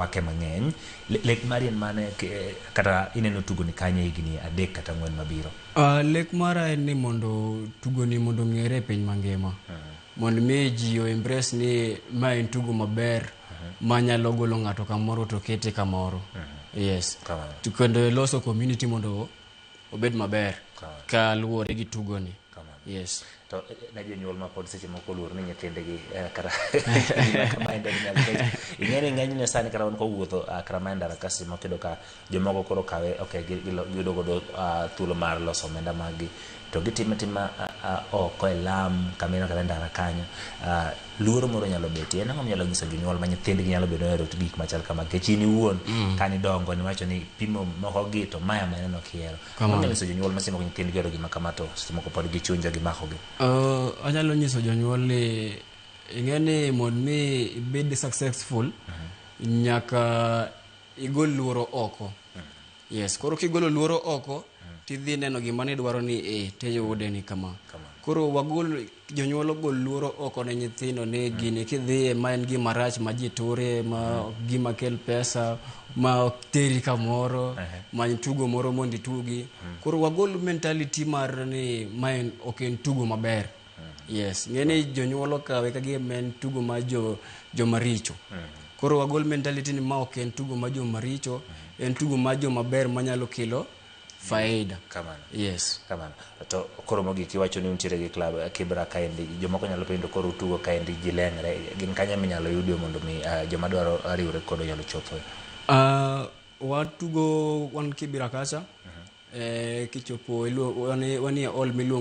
Wake mang'eny. Lek mari en mane kata ineno tugoni kanye higni 3 kata 4 mabiro? Lek mara en ni mondo tugoni mondo ong'ere e piny mangima. Mondo mi ji o embrace ni ma en tugo maber manyalo golo ng'ato kamoro to kete kamoro. Yes. Kamano. To kendo loso community mondo obed maber Kamano. kaluwore gi tugoni. Kamano. Yes. To ne jonyuol ma pod seche moko oluor ni nyithindgi kata gima kamae ok nyal, nikech ing'e ni ng'enyne sani kata wan kawuotho kata mana e ndara ka, seche moko iyudo ka jomoko koro kawe ok giyudo godo thuolo mar loso omenda mag gi to gitime atima oko e lam kamino kata e ndara kanyo. Luoro moro nyalo betie. En ang'o minyalo nyiso jonyuol ma nyithindgi nyalo bedo ohero gik machal kama? Nikech in iwuon kanidongo niwacho ni pimo moko gi to maya ma ineno kihero. Kamano. Anyalo nyiso jonyuol ma seche moko nyithindgi ohero gima kama to seche moko pod gichunjo gimakogi. Anyalo nyiso jonyuol ni ing'e ni mondo mi ibed successful nyaka igol luoro oko. Yes, koro kigolo luoro oko tidhi neno gima nidwaro ni e tiyude ni kama. Koro wagol jonyuol ogol luoro oko ne nyithindo ni gini kidhiye ma en gima rach ma ji ture, ma ok gima kel pesa, ma ok teri kamoro, many tugo moro mondo itugi. Koro wagol mentality mar ni ma en ok en tugo maber. Yes, ng'e ni jonyuol okawe ka gima en tugo mar jo joma richo. Koro wagol mentality ni ma ok en tugo mar joma richo, en tugo mar joma ber manyalo kelo faida. Kamano. Yes. Kamano. To koro mogik iwacho ni untiere gi club Kibra kaendi. Jomoko nyalo penjo koro utugo kaendi ji leng're. Gin kanye minyalo yudie mondo mi joma dwaro riwre kodo nyalo chopo? Watugo wan Kibra kacha. Kichopo wanie hall miluongo